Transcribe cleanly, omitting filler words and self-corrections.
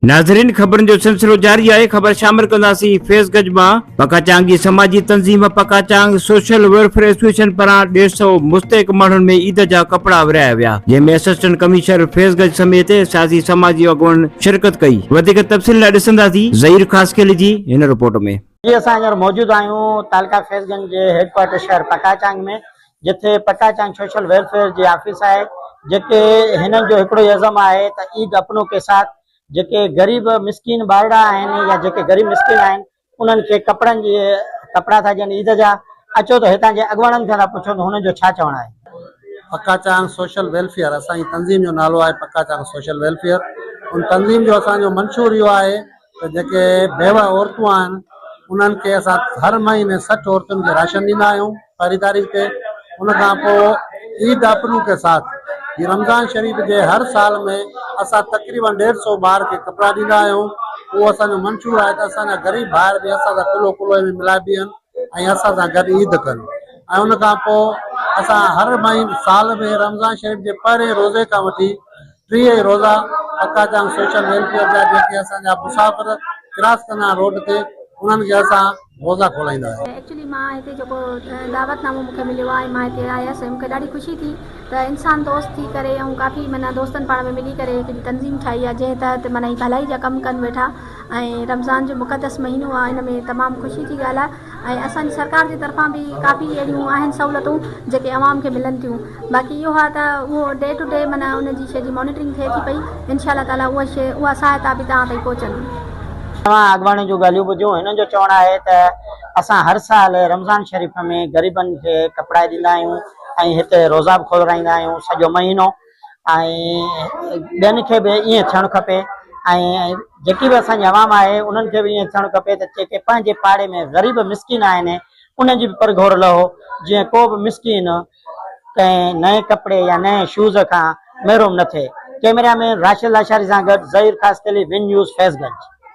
ناظرين خبرن جو سلسلو جاري آهي خبر شامل ڪنداسين فيض گنج مان پڪاچانگ جي سماجي تنظيم پڪاچانگ سوشل ويلفيئر ايسوسيئيشن پاران ڏيڍ سئو مستحق ماڻهن ۾ عيد جا ڪپڙا ورهايا ويا جنهن ۾ اسسٽنٽ ڪمشنر فيض گنج سميت سياسي سماجي اڳواڻن شرڪت ڪئي وڌيڪ تفصيل لاء ڏسنداسين ظهير خاصخيلي جي هن رپورٽ ۾. جي اسان هينئر موجود آهيون تعلقه فيض گنج جي هيڊ ڪوارٽر شهر پڪاچانگ ۾ جتي پڪاچانگ سوشل ويلفيئر جي آفيس آهي جتي هنن جو هڪڙو ئي عزم آهي ته عيد اپنو ڪي ساٿ جيڪي غريب مسڪين ٻارڙا آهن يا جيڪي غريب مسڪين آهن انهن کي ڪپڙن جي ڪپڙا ٿا ڏين عيد جا اچو ته هتان جي اڳواڻن کان ٿا پڇون ته هنن جو ڇا چوڻ آهي. پڪاچانگ سوشل ويلفيئر اسان جي تنظيم جو نالو آهي پڪاچانگ سوشل ويلفيئر ان تنظيم جو اسان جو منشور اهو آهي ته جيڪي بيوه عورتون آهن انهن کي اسان هر مهيني 60 عورتن کي راشن ڏيندا آهيون پهرين تاريخ تي ان کان پوء عيد اپنو ڪي ساٿ هي رمضان شريف جي هر سال ۾ اسان تقريبن ڏيڍ سئو ٻار کي ڪپڙا ڏيندا آهيون اهو اسان جو منشور آهي ته اسان جا غريب ڀائر به اسان سان ڪلهو ڪلهي ۾ ملائي بيهن ۽ اسان سان گڏ عيد ڪن ۽ ان کان پوء اسان هر مهيني سال ۾ رمضان شريف جي پهرين روزي کان وٺي 30 ئي روزا پڪا چانگ سوشل ويلفيئر جا جيڪي اسان جا مسافر ڪراس ڪندا آهن روڊ تي انهن کي اسان روزا کولائيندا آهيون. ايڪچولي مان هتي جيڪو دعوت نامو مونکي مليو آهي مان هتي آيس ۽ مونکي ڏاڍي خوشي ٿي ته انسان دوست ٿي ڪري ۽ ڪافي معنيٰ دوستن پاڻ ۾ ملي ڪري هڪڙي تنظيم ٺاهي آهي جنهن تحت معنيٰ هي ڀلائي جا ڪم ڪن ويٺا ۽ رمضان جو مقدس مهينو آهي ان ۾ تمام خوشي جي ڳالهه آهي ۽ اسان جي سرڪار جي طرفان به ڪافي اهڙيون آهن سهولتون جيڪي عوام کي ملن ٿيون باقي اهو آهي ته اهو ڊي ٽو ڊي معنيٰ ان جي شيء جي مانيٽرنگ ٿئي ٿي پئي انشاء الله تعاليٰ اها شيء اها سهائتا به توهان تائين پهچندي. توهان اڳواڻن جون ڳالهيون ٻڌيون هنن جو چوڻ آهي ته اسان هر سال رمضان شريف ۾ غريبن کي ڪپڙا ڏيندا آهيون ۽ هتي روزا به کولرائيندا آهيون سڄو مهينو ۽ ٻين کي به ائين ٿيڻ کپي ۽ جيڪي به اسان جي عوام آهي انهن کي به ائين ٿيڻ کپي ته جيڪي پنهنجي پاڙي ۾ غريب مسڪين آهن انهن جي به پرگهور لهو جيئن ڪو به مسڪين ڪنهن نئين ڪپڙي يا نئين شوز کان محروم نه ٿئي. ڪئميرا مين راشد لاشاري سان گڏ ظهير خاصخيلي، ون نيوز، فيض گنج.